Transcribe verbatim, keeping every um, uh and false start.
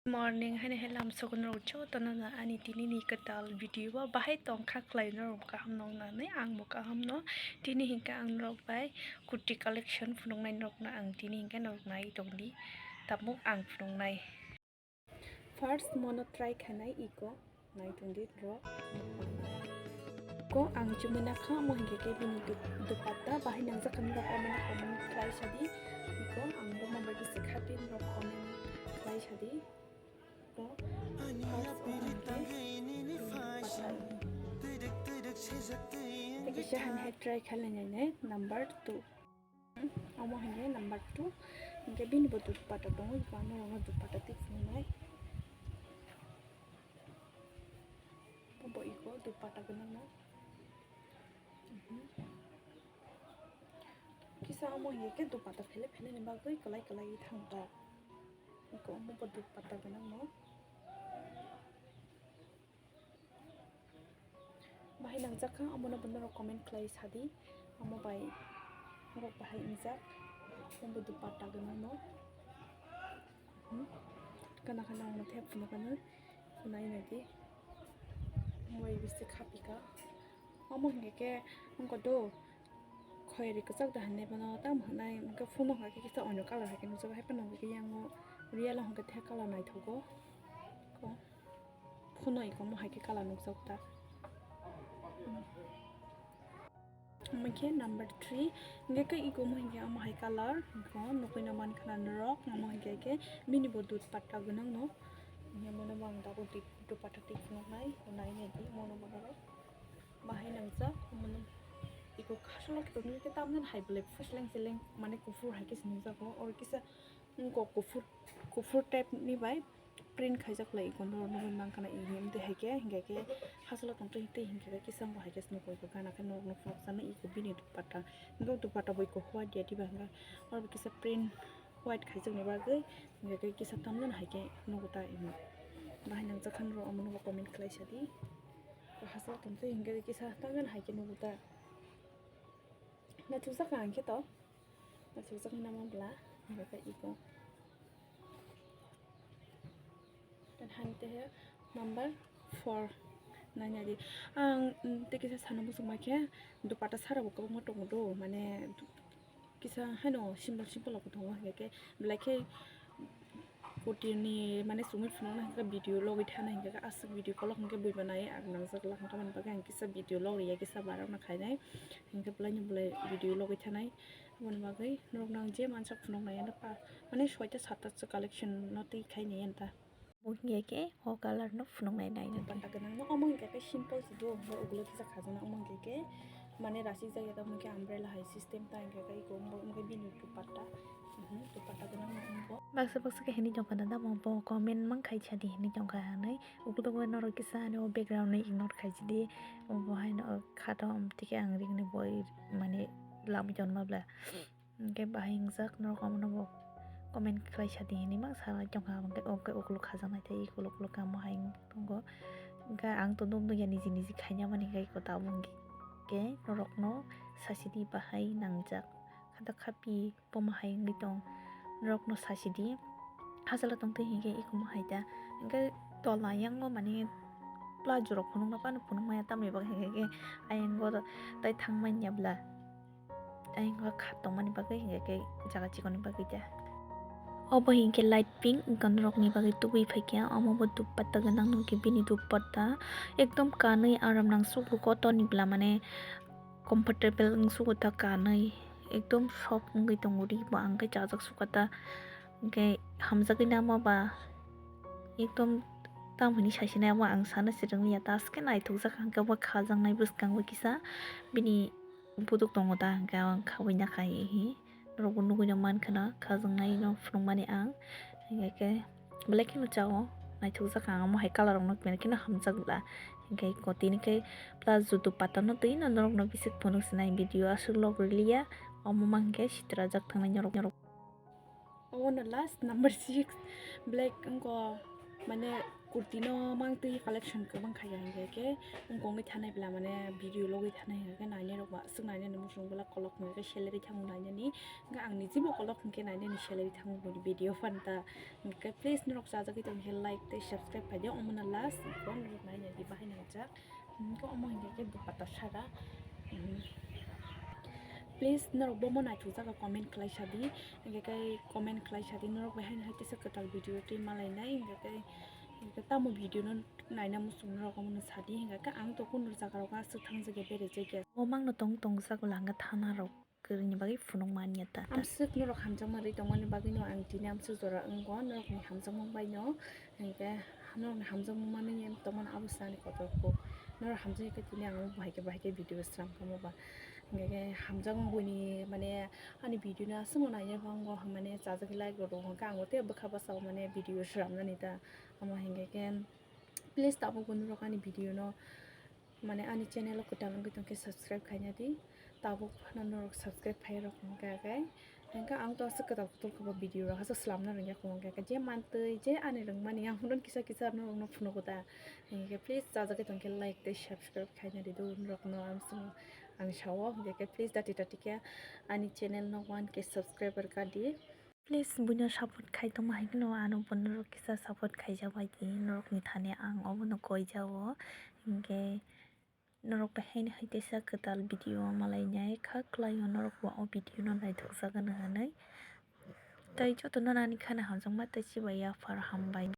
Morning, haini hai lamsogo norok jotono no ani tini ni kwtal video o bahai tongkha khlai norok kaham nong nani ang bo kaham no. Tini hinkhe ang norok bai kurti collection phunuknai norok no ang tini hinkhe norok nai tongdi. Tabuk ang phunuknai. First mono try khainai iko. Nai tongdi bro. Ko ang chumui nakha, omo hinkhe khe bini du-, dupatta bahai nangjak kha norok comment, comment khlai sadi. Ko ang bo mobile bisi khapi norok comment khlai sadi. Ko first omo hinkhe bini dupatta. Tei kisa han hai try khlai nai nai number two. Omo hinkhe number two. Hinkhe bini bo dupatta tongo, iko ano rokno dupatta twi phunuknai. Bo iko dupatta gwnangno. Mhm. Kisa omo hinkhe dupatta phele phele ni bagwi kwlai kwlai thang tok. Iko omo bo dupatta gwnangno. Bahai nangjak kha, omono bo norok comment khlai sadi, omo bai norok bahai wngjak, omo dupatta gwnangno. Hmm. Kana kana omo thep phunuknai, phunai naidi, omo bai bisi khapikha. Omo hinkhe khe wngkha do, khoiri kwchak da hinwi bono tamo hwnai, hinkhe phone o hinkhe kisa onyo colour hai khe nukjago, hai phano hinkhe yango real o hinkhe thek colour naithogo. Ko. Phone iko omo hai khe colour nukjak ta. Omo khe number three. Hinkhe khe iko omo hinkhe omo hai colour. Iko nukui no mankha na norok. Omo hinkhe khe bini bo dupatta gwnang no. Hinkhe mono bo ang tabuk di-, dupatta twi phunuknai. Nai nai di mono bo norok. Bahai nangjak. Mono iko khasolo khe tongwi khe tamjani hai belai seleng seleng mane kuphur hai khe se nukjago. Oro kisa wngkok kuphur, kuphur type ni bai print khaijak lai iko norok nugwi mankha na iko wngtwi hai khe, hinkhe khe hachalo tongtwi tei hinkhe khe kisa wngkha hai khe se nukgo iko gana khe norok nukjaknai iko bini dupatta, norok dupatta bo iko hua dia diba hinkhe oro bo kisa print white khaijakni bagwi hinkhe khe kisa tamjani hai khe nugo ta imo. Bahai nangjak kha norok omo nugo comment khlai sadi. Hachalo tongtwi hinkhe kisa tamjani hai khe nugo ta. Naithokjak ang khe to. Naithokjak hinwi namo bwla, hinkhe khe iko. Tei haini tei number four. Nai nai di. Ang, mm, tei kisa sana muchungma khe dupatta sara bo kwbangma tongo do, mane du-, kisa haino simple simple rok tongo, hinkhe khe belai khe Kutini mane chumui phunukna hinkhe video logwi thana hinkhe aswk video kolok hinkhe buiba nai ang nangjak la hinkhe aboni bagwi ang kisa video logriya kisa barokno khainai hinkhe bwlaini bwlai video logwi thanai aboni bagwi norokno ang je mansak phunuknai ano pa mane soita satta se collection no twi khainai anta. Bo hinkhe khe o colour no phunuknai nai. Dupatta gwnang no omo hinkhe khe simple se do, hinkhe ugulo kisa khajana omo hinkhe khe mane rasik jak ya tamo hinkhe umbrella hai system ta hinkhe khe iko omo hinkhe bini dupatta. Mhm, dupatta gwnang no omo bo. Baksa baksa khe hinwi tongkha da, da bo comment mang khai sadi hinwi tongkha hinwi. Ugulo bo norok kisa ani o background no ignore khai sidi. Obo haino khato tike ang ringni boi mane lamwi tonma bla. Hinkhe bahai wngjak norok omono bo comment khlai sadi hinwi mang salai tongkha, hinkhe omo khe ukuluk khajaknai tei ukuluk ukuluk khe omo hai wng tongo. Hinkhe ang to nuk nukya niji niji khaina mani hinkhe iko tabuk hinkhe norokno sasidi bahai nangjak. Khato khapi bomo hai wngwi tong norokno sasidi. Hachalo tongtwi hinkhe iko omo hai ta. Hinkhe tola yango mani plazo rok phunukna phano phunukmaya tamni bagwi hinkhe khe ayang oro tai thangmanya bla. Ayang o kha tongmani bagwi hinkhe khe jaga chikoni bagwi da. Obo hinkhe light pink wngkha norokni bagwi tubui phaikha, omo bo dupatta gwnang nukhe bini dupatta ekdom kanwi aram nang sugo kotorni bwla mane comfortable wng sugo ta kanwi ekdom soft wngwi tongo ri bo ang khe chajak sukha ta hinkhe hamjagwi nangma ba ekdom tamo hinwi saisinai abo ang sana se rwngya ta aske naithokjak hinkhe bo khajaknai bwskango kisa bini buduk tongo ta, hinkhe ang khaui nakha hihi norokbo nugui rok mankha na khajaknai no phunukmani ang, hinkhe belai kheno chao naithokjak ang omo hai colour rok no belai kheno hamjak bla, hinkhe kotini khe plazo dupatta no twi no norok no bisi phunuk sinai video aswk log rwliya omo ma hinkhe sitra jak thangnai norok norok. Obono last number six, black wngkha, mane Kurti no mang twi collection kwbang kha ya, hingke ke wngkong wi thanai bwla mane video logwi thanai, hingke ke nainai rok ba aswk nainani muchung bwla kolok hingke ke salary thango nainani, hingke ang niji bo kolok hingke nainani salary thango boni video phanta. Hingke please norok chajagwi tongkhe like tei subscribe khaidi, omono last hingke norok nainai di bahai nangjak. Hingke omo hingke ke dupatta sara. Please norok bomo naithok jaga comment khlai sadi, hingke ke comment khlai sadi norok bai haino hai kisa kwtal video twi malainai, hingke ke hingke tamo video no naina muchung norok omono sadi, hingke ke ang to kunu jaga rok aswk thangjak ya, berejak ya. O mangno tong tong jago langa thana rok kwrwini bagwi phunuk manya ta. Amswk norok hamjakma rwi tongmani bagwino ang tini amswk jora wngo, norokni hamjakma baino hingke norokni hamjakma manwi tongmani abo se ani kotor kuk. Norok hamjakya khe tini ang bahai khe bahai khe video sram kamo ba. Hingke ke hamjakma buini mane ani video no aswk naina bango, mane chajak like rok hingke ang tei bwkha bwsao mane video sramnani ta. Amo hingke ke please tabuk bo norok ani video no mane ani channel o kwtal wngwi tongkhe subscribe khaina di, tabuk phano norok subscribe khai rok hingka khe, hingka ang to aswk kwtal kwtal kwbo video rok aswk slamna rwngya khe hingka khe je mantwi je ani rwngmani ang hwnwi kisa kisa norokno phunugo da, hingke please chajagwi tongkhe like tei subscribe khaina di do norokno ang sao, hingke please dati dati khe ani channel no one K subscriber ka di. Please buino support khai tongma hai kheno ano bo norok kisa support khaijak bai di, norokni thani ang obono koi jao. Hingke norok bai haino hai teisa kwtal video malai nai kha kwlai o, norok bo o video no naithok jagano hinwi. Tei jotono nani khana hamjakma tei chibai yaphar hambai.